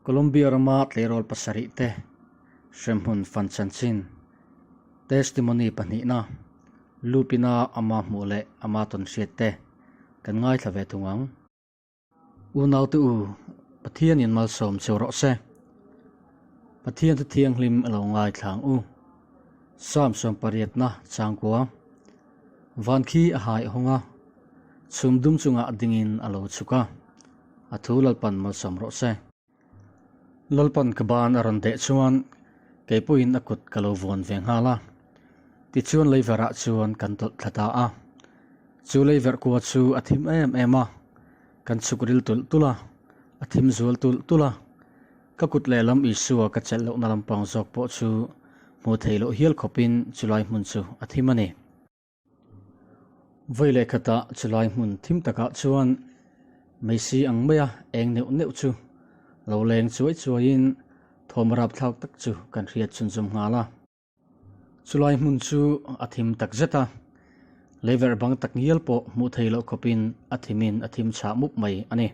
Colombia rama tleirawl pasarihte hremhmun fan chanchin testimony pahnihna lupina ama hmuh leh ama tawn hriatte kan ngaithla ve thung ang. Unaute u, Pathianin malsawm cheu rawh se. Pathian thu thianghlim a lo ngaithla ang u. Psalm sawmpariatna changkua. Van khi a hai hawng a, chhum dum chungah dingin a lo chhuk a, a thu Lalpan malsawm rawh se. Lalpan ka ban a rawn deh chuan kei pawhin a kut ka lo vuan ve nghal a. Tichuan leiverah chuan kan tawlh thla ta a. Chu leiverh kua chu a thim em em a, kan chhuk ril tulh tulh a, a thim zual tulh tulh a. Ka kut lehlam Isua ka chelh lohna lampang zawk pawh chu hmuh theih loh hial khawpin chulai hmun chu a thim a ni. Vawi leh khatah chulai hmun thim takah chuan meisi ang maia eng neuh neuh chu lo leng chuai chuaiin thawm rapthlak tak chu kan hriat chhunzawm nghal a. Chulai hmun chu a thim tak zet a, leiverh bang tak ngial pawh hmuh thei loh khawpin a thimin a thim chhah mup mai a ni.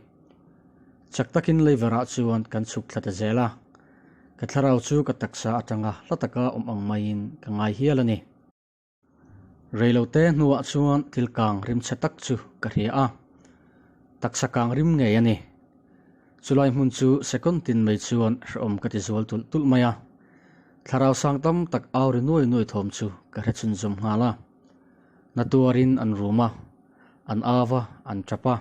Chak takin leiverhah chuan kan chhuk thla ta zel a, ka thlarau chu ka taksa atanga hla taka awm ang maiin ka ngai hial a ni. Reilote hnuah chuan thil kang rim chhe tak chu ka hria a, taksa kang rim ngei a ni. Chulai hmun chu second tin mai chuan hrehawm ka ti zual tulh tulh mai a, thlarau sang tam tak au ri nuai nuai thawm chu ka hre chhunzawm nghal a. Na tuarin an rum a, an au a, an tap a.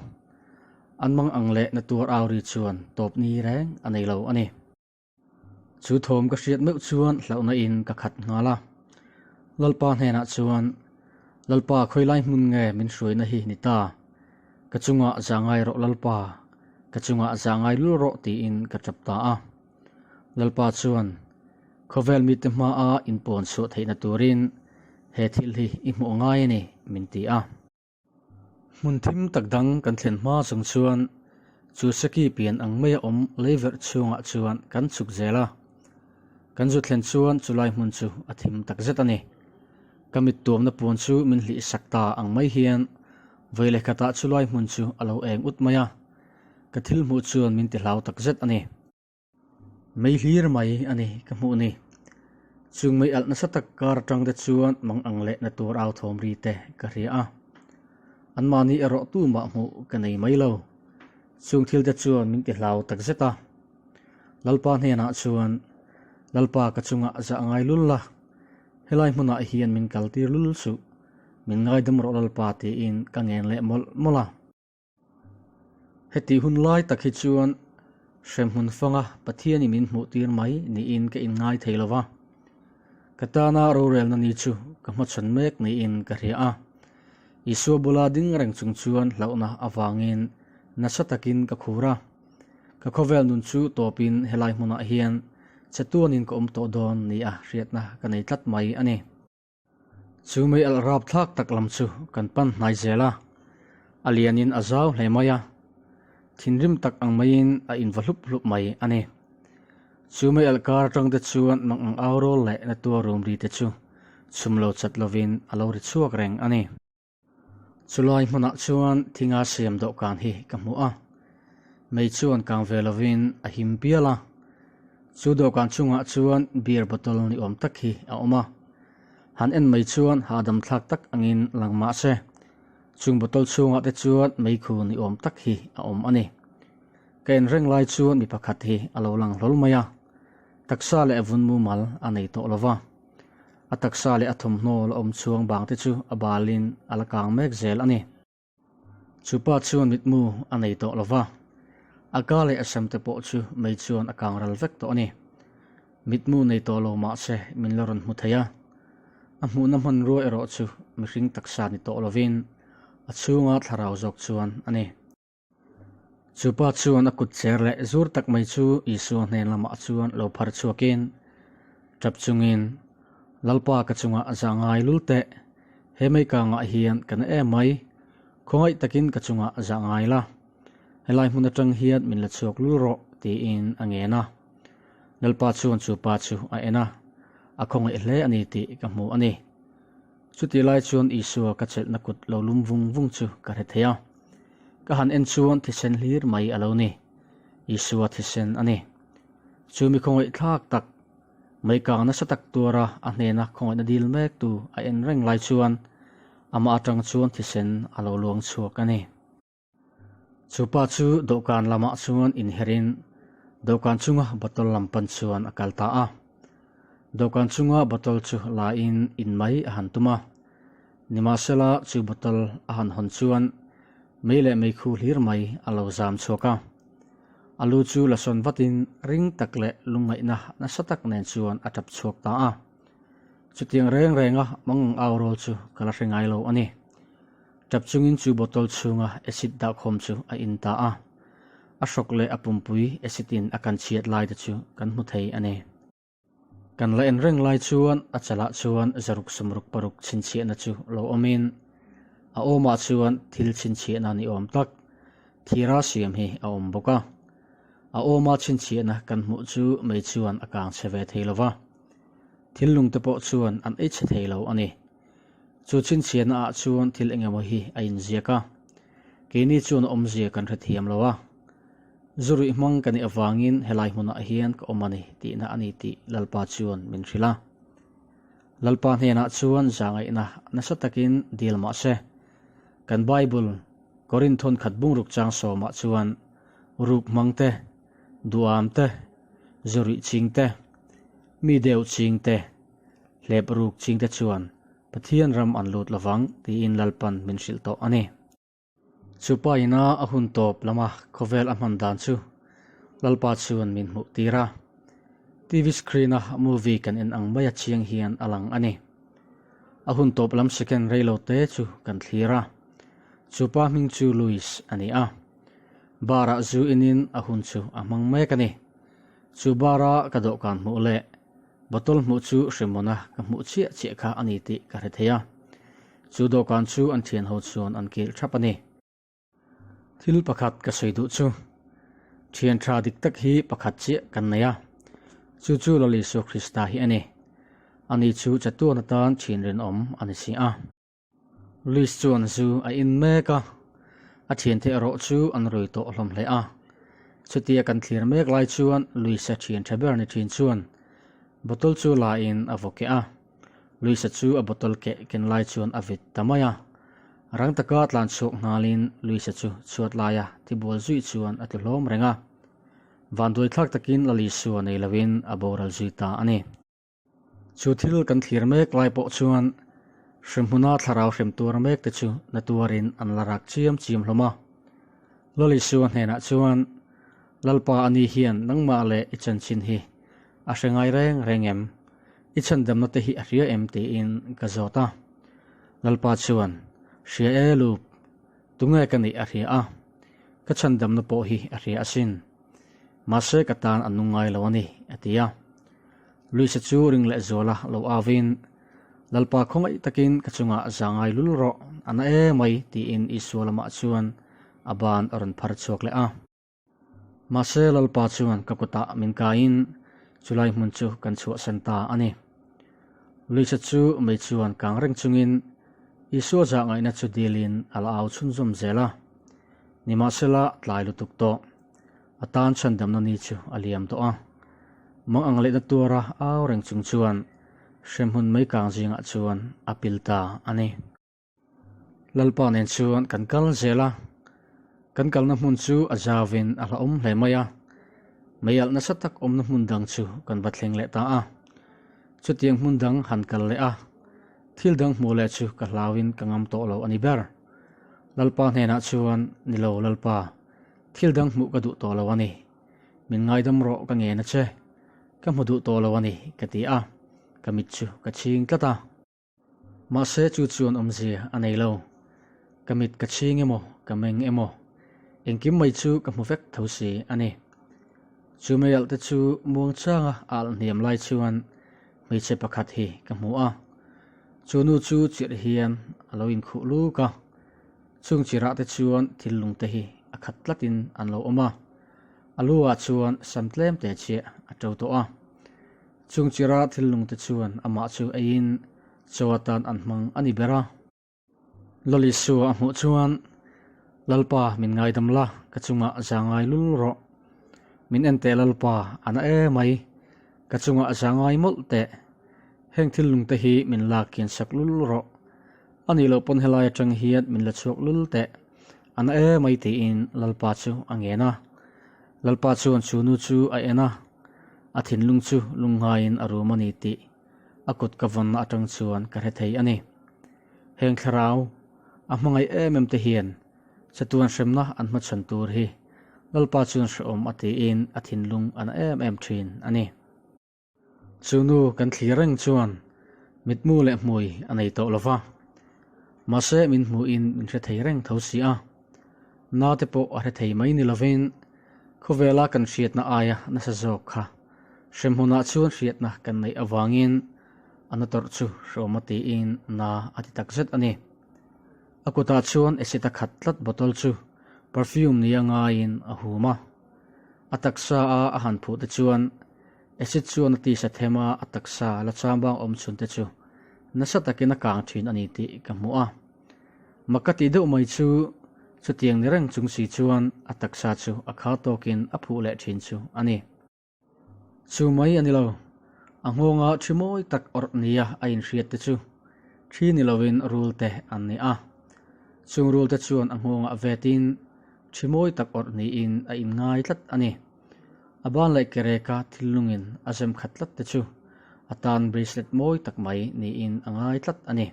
An mang ang leh na tuar au ri chuan tawp ni reng a nei lo a ni. Chu thawm ka hriat meuh chuan hlauhna in ka khat nghal a. Lalpa hnenah chuan, Lalpa khawilai hmun nge min hruaina hi ni ta? Ka chungah za ngai rawh Lalpa, ka chungah za ngai lul rawh tiin ka tap ta a. Lalpa chuan, Khawvel mite hmaa inpawn chhuah theihna turin he thil hi i hmuh ngai a ni, min ti a. Hmun thim tak dang kan thlen hma chung chuan chu seki pian ang maia awm leiverh chhungah chuan kan chhuk zel a. Kan zu thlen chuan chulai hmun chu a thim tak zet a ni. Ka mit tuamna puan chu min hlih sak ta ang mai hian vawi leh khatah chulai hmun chu a lo eng ut mai a. Ka thil hmuh chuan min ti hlau tak zet a ni. Mei hlir mai a ni ka hmuh ni. Chung mei alh nasa tak kar atang te chuan mang ang leh na tur au thawm ri te ka hria a. Anmahni erawh tumah hmuh ka nei mai lo. Chung thil te chuan min ti hlau tak zet a. Lalpa hnenah chuan, Lalpa ka chungah zah ngai lul la, helai hmunah hian min kaltir lul suh, min ngaidam rawh Lalpa tiin ka ngen leh mawlh mawlh a. Heti hun lai tak hi chuan hremhmun fanga Pathianin min hmuh tir mai niin ka inngai thei lo va. Ka tana rorelna ni chu ka hmachhawn mek niin ka hria a. Isua bula ding reng chung chuan hlauhna avangin nasa takin ka khur a. Ka khawvel nun chu tawpin helai hmunah hian che tuanin ka awm tawh dawn nia hriatna ka nei tlat mai a ni. Chu mei alh rap thlak tak lam chu kan pan hnai zel a, a lianin a zau hle mai a, thinrim tak ang maiin a inva hlup hlup mai a ni. Chu mei alh kar atang te chuan mang ang au rawl leh na tua rum ri te chu chhum lo chat lovin a lo ri chhuak reng a ni. Chulai hmunah chuan thinga siam dawhkan hi ka hmu a, mei chuan kang ve lovin a him pial a. Chu dawhkan chungah chuan beer bottle ni awm tak hi a awm a, han en mai chuan hahdam thlak tak angin lang mah se, chung bottle chhungah te chuan meikhu ni awm tak hi a awm a ni. Ka en reng lai chuan mi pakhat hi a lo lang hlawl mai a, taksa leh vun mumal a nei tawh lo va. A taksa leh a thawmhnaw la awm chhuang bang te chu a balin a la kang mek zel a ni. Chu pa chuan mitmu a nei tawh lo va, a ka leh a sam te pawh chu mei chuan a kang ral vek tawh a ni. Mitmu nei tawh lo mah se min la rawn hmu thei a, a hmuhna hmanrua erawh chu mihring taksa ni tawh lovin a chhunga thlarau zawk chuan a ni. Chu pa chuan a kut cher leh zur tak mai chu Isua hnen lamah chuan lo phar chhuakin, tap chungin, Lalpa ka chungah za ngai lul teh, he mei kangah hian ka na em mai, khawngaih takin ka chungah za ngai la, helai hmun atang hian min la chhuak lul rawh, tiin a ngen a. Lalpa chuan chu pa chu a en a, a khawngaih hle a ni tih ka hmu a ni. Chutih lai chuan Isua ka chelhna kut lo lum vung vung chu ka hre thei a. Ka han en chuan thisen hlir mai a lo ni. Isua thisen a ni. Chu mi khawngaihthlak tak, meikang nasa tak tuara a hnena khawngaihna dil mektu a en reng lai chuan amah atang chuan thisen a lo luang chhuak a ni. Chu pa chu dawhkan lamah chuan inherin dawhkan chunga bottle lam pan chuan a kal ta a. Dawhkan chunga bottle chu lain in mai a han tum a. Nimahsela chu bottle a han hawn chuan mei leh meikhu hlir mai a lo zam chhuak a. A lu chu la sawn vatin ring tak leh lungngaihna nasa tak nen chuan a tap chhuak ta a. Chutiang reng renga mangang au rawl chu ka la hre ngai lo a ni. Tap chungin chu bottle chhunga acid dahkhawm chu a in ta a. A hrawk leh a pumpui acid in a kan chhiat lai te chu kan hmu thei a ni. Kan la en reng lai chuan a chalah chuan zaruk sawmruk paruk chhinchhiahna chu lo awmin a awmah chuan thil chhinchhiahna ni awm tak thira siam hi a awm bawk a. A awma chhinchhiahna kan hmuh chu mei chuan a kang chhe ve thei lo va, thil lungte pawh chuan an ei chhe thei lo a ni. Chu chhinchhiahna ah chuan thil engemaw hi a inziak a, keini chuan a awmzia kan hrethiam lo a. Zu ruih hmang ka nih avangin helai hmunah hian ka awm a ni tihna a ni tih Lalpa chuan min hrilh a. Lalpa hnenah chuan zahngaihna nasa takin dil mah se, kan Bible Korinthon khat bungruk chang sawmah chuan ruk hmang te, duham te, zu ruih ching te, mi deuh ching te, hlep ruk ching te chuan Pathian ram an lut lovang tiin Lalpan min hrilh tawh a ni. Chu pa ina a hun tawp lama khawvel a hman dan chu Lalpa chuan min hmuh tir a. TV screen a movie kan en ang maia chiang hian a lang a ni. A hun tawp lam second rei lo te chu kan thlir a. Chu pa hming chu Louis a ni a. Bar ah zu inin a hun chu a hmang mek a ni. Chu bar a ka dawhkan hmuh leh Bottle hmuh chu Hremona ka hmuh chiah chiah kha a ni tih ka hre thei a. Chu dawhkan chu an thian ho chuan an kil thap a ni. Thil pakhat ka sawi duh chu, thian tha dik tak hi pakhat chiah kan nei a, chu chu Lal Isua Krista hi a ni. Ani chu chatuan atan thian rinawm a ni si a. Luis chuan zu a in mek a, a thiante erawh chu an rui tawh hlawm hle a. Chutia kan thlir mek lai chuan Luis-a thian tha ber ni thin chuan bottle chu la in a vaw keh a. Luis-a chu a bottle keh ken lai chuan a vit ta mai a. Rang taka tlan chhuak nghalin Luis-a chu chhuat laia tibual zui chuan a tlu hlawm reng a. Vanduaithlak takin Lalisua nei loin a boral zui ta a ni. Chu thil kan thlir mek lai pawh chuan hremhmuna thlarau hrem tuar mek te chu na tuarin an la rak chiam chiam hlawm a. Lal Isua hnenah chuan, Lalpa a ni hian nangmah leh i chanchin hi a hre ngai reng reng em? I chhandamna te hi a hria em? tiin ka zawt a. Lalpa chuan, Hria e Lup, tunge ka nih a hria a, ka chhandamna pawh hi a hria asin. Mahse ka tan a nung ngai lo a ni, a ti a. Luisa chu ring leh zuala lo avin, Lalpa khawngaih takin ka chungah za ngai lul rawh, a na e mai, tiin Isua lamah chuan a ban a rawn phar chhuak leh a. Mahse Lalpa chuan ka kutah min kaiin chulai hmun chu kan chhuahsan ta a ni. Luisa chu mei chuan kang reng chungin Isua zahngaihna chu dilin a la au chhunzawm zel a. Nimahsela tlai lutuk tawh. A tan chhandamna ni chu a liam tawh a. Mang ang lehna tuara au reng chung chuan hremhmun mai kang zingah chuan a pil ta a ni. Lalpa nen chuan kan kal zel a, kan kalna hmun chu a zauvin a hlauhawm hle mai a. Mei alh nasa tak awmna hmun dang chu kan va thleng leh ta a. Chutiang hmun dang han kal leh a, thil dang hmuh leh chu ka hlauin ka ngam tawh lo a ni ber. Lalpa hnenah chuan, Ni lo Lalpa, Thil dang hmuh ka duh tawh lo a ni. Min ngaidam rawh ka ngen a che. Ka hmu duh tawh lo a ni, ka ti a. Ka mit chu ka chhing tlat a. Mahse chu chuan awmzia a nei lo. Ka mit ka chhing emaw, ka meng emaw, engkim mai chu ka hmu vek tho si a ni. Chu meialh te chu muangchanga a alh hniam lai chuan hmeichhe pakhat hi ka hmu a. Chu nu chu chirh hian a lo inkhuh luk a. Chung chirah te chuan thil lung te hi a khat tlatin an lo awm a, a lu ah chuan sam tlem te chiah a to tawh a. Chung chira thil lung te chuan amah chu eiin chaw atan an hmang a ni ber a. Lalisua a hmuh chuan, Lalpa min ngaidam la, ka chungah za ngai lul rawh. Min en teh Lalpa, a na emai, ka chungah za ngai mawlh teh. Heng thil lungte hi min lak kian sak lul rawh. A nih loh pawn helai atang hian min la chhuak lul teh. A na emai tiin Lalpa chu a ngen a. Lalpa chuan chu nu chu a en a, a thinlung chu lunghaiin a rum a ni tih a kut ka vawnna atang chuan ka hre thei a ni. Heng thlarau a hmangaih em em te hian chatuan hremna an hmachhawn tur hi Lalpa chuan hrehawm a tiin a thinlung a na em em thin a ni. Chu nu kan thlir reng chuan mitmu leh hmui a nei tawh lo va, mahse min hmuhin min hre thei reng tho si a. Na te pawh a hre thei mai ni lovin khawvela kan hriatna aia nasa zawk kha hremhmunah chuan hriatna kan neih avangin a na tawrh chu hrehawm a tiin na a ti takzet a ni. A kutah chuan acid a khat tlat bottle chu perfume nia ngaiin a hum a. A taksa a a han phuh te chuan acid chuan a tisa them a, a taksa la chambang awm chhun te chu nasa takin a kang thin a ni tih ka hmu a. Mak ka tih deuh mai chu chutiang ni reng chung si chuan a taksa chu a kha tawkin a phuh leh thin chu a ni. Chu mai a ni lo, a nghawnga thi mawi tak awrh nia a inhriat te chu thi ni lovin rul te an ni a. Chung rul te chuan a nghawngah vetin thi mawi tak awrh niin a inngai tlat a ni. A ban leh kereka thil lungin a zem khat tlat te chu a tan bracelet mawi tak mai niin a ngai tlat a ni.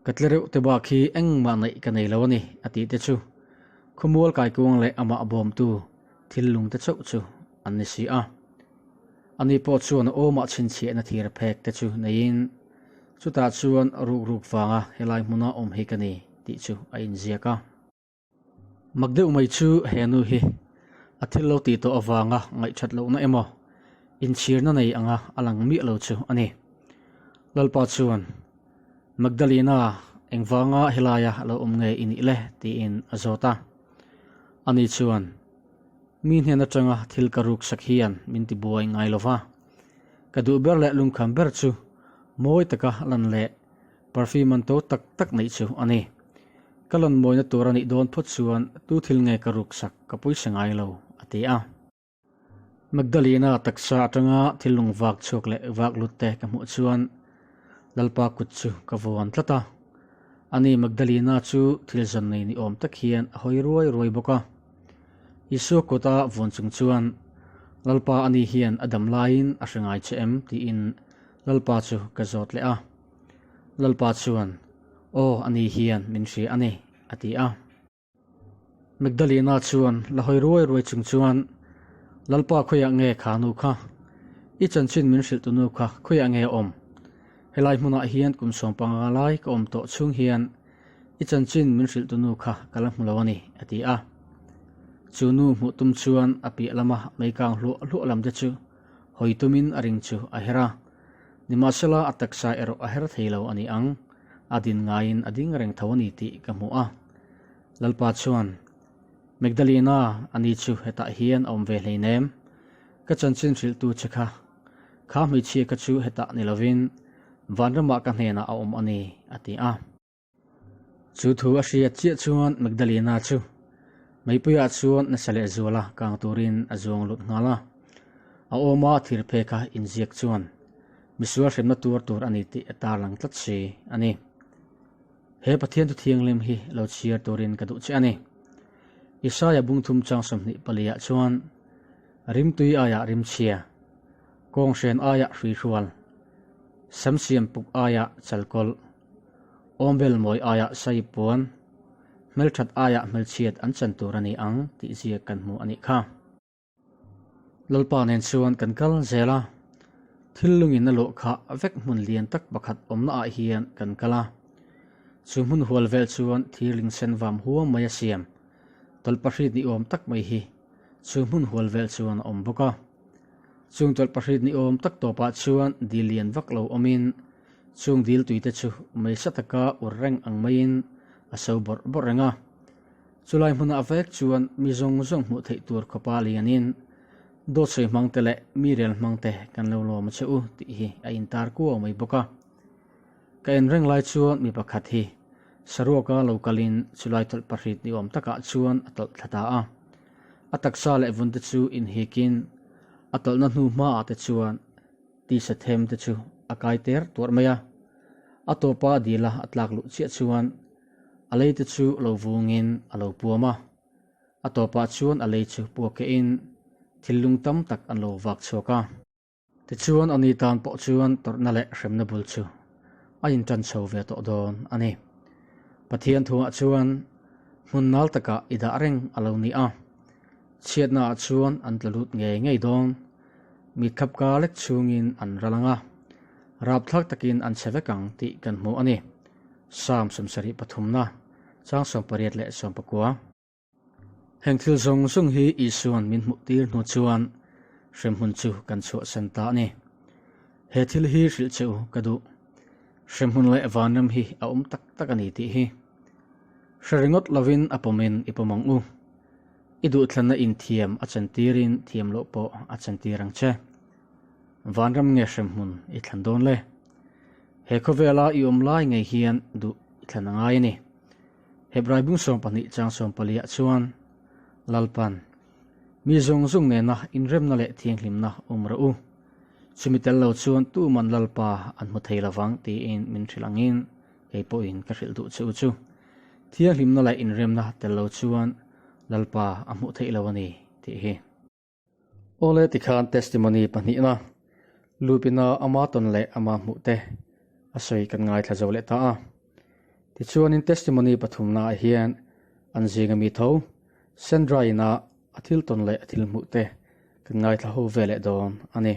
Ka tle reuh te bak hi engmah neih ka nei lo a ni, a tih te chu khawmual kaikuang leh amah bawmtu thil lung te chauh chu an ni si a. Ani pawh chuan a awmah chhinchhiahna thir phek te chu neiin chutah chuan ruk ruk vanga helai hmuna awm hi ka ni tih chu a inziak a. Mak deuh mai chu he nu hi a thil lo tih tawh avanga ngaihthat lohna emaw inchhirna nei anga a lang miah lo chu a ni. Lalpa chuan, Magdalena, engvanga helaia lo awm nge i nih le? tiin a zawt a. Ani chuan, Mi hnen atanga thil ka ruksak hian min tibuai ngai lo va. Ka duh ber leh lungkham ber chu mawi taka lan leh Perfume man to tak tak neih chu a ni. Ka lawn mawina tur a nih dawn phawt chuan tu thil nge ka ruksak ka pawisa ngai lo, a ti a. Magdalena taksa atanga thil lung vak chhuak leh vak lut te ka hmuh chuan Lalpa kut chu ka vuan tlat a. Ani Magdalena chu thil zawn nei ni awm tak hian a hawi ruai ruai bawk a. Isua kuta vuan chung chuan Lalpa ani hian a dam laiin a hre ngai che em tiin Lalpa chu ka zawt leh a. Lalpa chuan, Aw, ani hian min hria a ni, a ti a. Magdalena chuan la hawi ruai ruai chung chuan, Lalpa khawiah nge kha nu kha? I chanchin min hrilh tu nu kha khawiah nge a awm? Helai hmunah hian kum 15 lai ka awm tawh chhung hian i chanchin min hrilh tu nu kha ka la hmu lo a ni, a ti a. Chu nu hmuh tum chuan a piah lama meikang hluah hluah lam te chu hawi tumin a ring chu a her a. Nimahsela a taksa erawh a her thei lo a ni ang, a din ngaiin a ding reng tho a ni tih ka hmu a. Lalpa chuan, Magdalena, ani chu hetah hian a awm ve hleinem. Ka chanchin hrilhtu che kha, kha hmeichhia kha chu hetah ni lovin vanramah ka hnenah a awm a ni, a ti a. Chu thu a hriat chiah chuan Magdalena chu meipuiah chuan nasa leh zuala kang turin a zuang lut nghal a. A awma thir phe kha inziak chuan misual hremna tuar tur a ni tih a tarlang tlat si a ni. He Pathian thu thianghlim hi lo chhiar turin ka duh che a ni. Isaia bungthum chang 24 ah chuan, Rimtui aiah rimchhia, kawnghren aiah hruihrual, samsiam puk aiah chalkawlh, Awmbel mawi aiah sai puan, hmelthat aiah hmelchhiat an chan tur a ni ang tih ziak kan hmu a nih kha. Lalpa nen chuan kan kal zel a, thil lungin a luah khah vek hmun lian tak pakhat awmna ah hian kan kal a. Chu hmun hual vel chuan thirling sen vam huam mai a siam, tawlhpahrit ni awm tak mai hi chu hmun hual vel chuan a awm bawk a. Chung tawlhpahrit ni awm tak tawpah chuan dil lian vak lo awmin Chung dil tuite chu meisa taka ur reng ang maiin a so bawrh bawrh reng a. Chulai hmunah vek chuan mi zawng zawng hmuh theih tur khawpa lianin dawt sawi hmangte leh mi rel hmangte kan lo lawm a che u tih hi a intar kuau mai bawk a. Ka en reng lai chuan mi pakhat hi saruaka lo kalin chulai tawlh pahrit ni awm takah chuan a tawlh thla ta a. A taksa leh vun te chu inhikin a tawlhna hnu hmaah te chuan tisa them te chu a kai ter tuarh mai a. A tawpa dila a tlak luh chiah chuan a lei te chu lo vungin a lo puam a. A tawpah chuan a lei chu puakehin thil lung tam tak an lo vak chhuak a. Tichuan a ni tan pawh chuan tawrhna leh hremna bul chu a intan chho ve tawh dawn a ni. Pathian thuah chuan hmun nal takah i dah reng a lo ni a, chhiatnaah chuan an tla lut ngei ngei dawn. Mitkhapka lek chhungin an ral ang a, rapthlak takin an chhe vek ang tih kan hmu a ni. Psalm 73 pathumna, chang 18 leh 19. Heng thil zawng zawng hi Isua'n min hmuh tir hnu chuan hremhmun chu kan chhuahsan ta a ni. He thil hi hrilh che u ka duh. Hremhmun leh vanram hi a awm tak tak a ni tih hi. Hre ringawt lovin a pawmin i pawm ang u. I duhthlanna inthiam a chantirin thiam loh pawh a chantir ang che. Vanram nge hremhmun i thlan dawn le? He khawvela i awm lai ngei hian duh i thlan a ngai a ni. Hebrai bung 12 chang 14 ah chuan Lalpan, Mi zawng zawng nena inremna leh thianghlimna awm rawh u. Chumi tel lo chuan tuman Lalpa an hmu thei lovang tiin min hrilh angin kei pawhin ka hrilh duh che u chu. Thianghlimna leh inremna tel lo chuan Lalpa a hmuh theih lo a ni tih hi. Awle tikhan testimony pahnihna Lupina ama tawn leh ama hmuh te a sawi kan ngaithla zo leh ta a. Tichuanin testimony pathumna ah hian an zinga mi tho Sandra ina a thil tawn leh a thil hmuh te kan ngaithla ho ve leh dawn a ni.